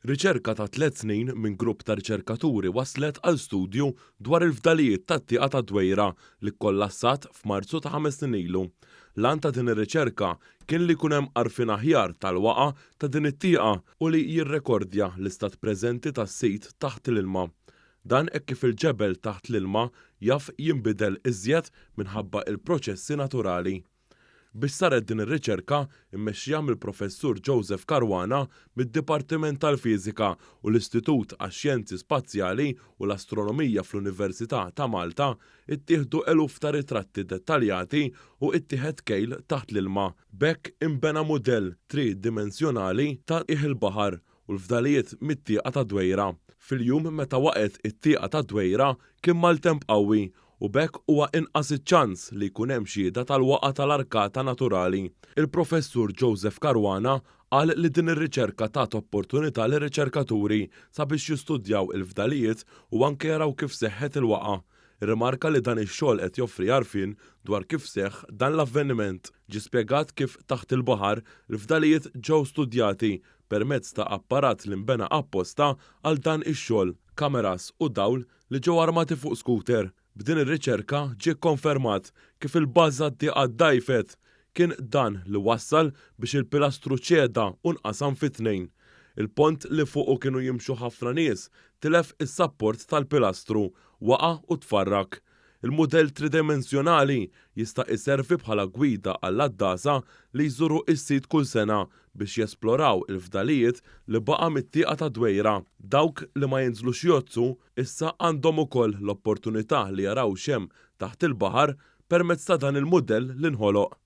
Riċerka ta' tlett snin minn grupp ta' riċerkaturi wasslet għal studju dwar il-fdalijiet tat-Tieqa tad-Dwejra li kkollassat f'Marzu ta' ħames snin ilu. L-għan ta' din ir-riċerka kien li jkun hemm għarfien aħjar tal-waqgħa ta' din it-tieqa u li jirrekordja l-istat preżenti tas-sit taħt l-ilma. Dan hekk kif il-ġebel taħt l-ilma jaf jinbidel iżjed minħabba il-proċessi naturali. Biex saret din ir-riċerka, immexxija mill-Professur Joseph Caruana mid-Dipartiment tal-Fiżika u l-Istitut għax-Xjenzi Spazjali u l-Astronomija fl-Università ta' Malta, ittieħdu eluf ta' ritratti dettaljati u ittieħed kejl taħt l-ilma. B'hekk inbena mudell tri-dimensjonali ta' qiegħ il-baħar u l-fdalijiet mit-Tieqa tad-Dwejra. Fil-jum meta waqgħet it-Tieqa tad-Dwejra kien maltemp qawwi u b'hekk huwa inqas iċ-ċans li jkun hemm xhieda tal-waqgħa tal-arkata naturali. Il-Professur Joseph Caruana qal li din ir-riċerka tat opportunità lir-riċerkaturi sabiex jistudjaw il-fdalijiet u anke jaraw kif seħħet il-waqgħa. Irrimarka li dan ix-xogħol qed joffri għarfien dwar kif seħħ dan l-avveniment. Ġie spjegat kif taħt il-baħar, il-fdalijiet ġew studjati permezz ta' apparat li nbena apposta għal dan ix-xogħol, kameras u dawl li ġew armati fuq scooter. B'din ir-riċerka ġie kkonfermat kif il-baża d-dieqa ddgħajfet. Kien dan li wassal biex il-pilastru ċeda u nqasam fi tnejn. Il-pont li fuqu kienu jimxu ħafna nies tilef is-sapport tal-pilastru, waqa' u tfarrak. Il-mudell tridimensjonali jista' iservi bħala gwida għall-għaddasa li jżuru s-sit kull sena biex jesploraw il-fdalijiet li baqa' mit-Tieqa tad-Dwejra. Dawk li ma jinżlux jgħoddsu issa għandhom ukoll l-opportunità li jaraw x'hemm taħt il-baħar permezz ta' dan il-mudell li nħoloq.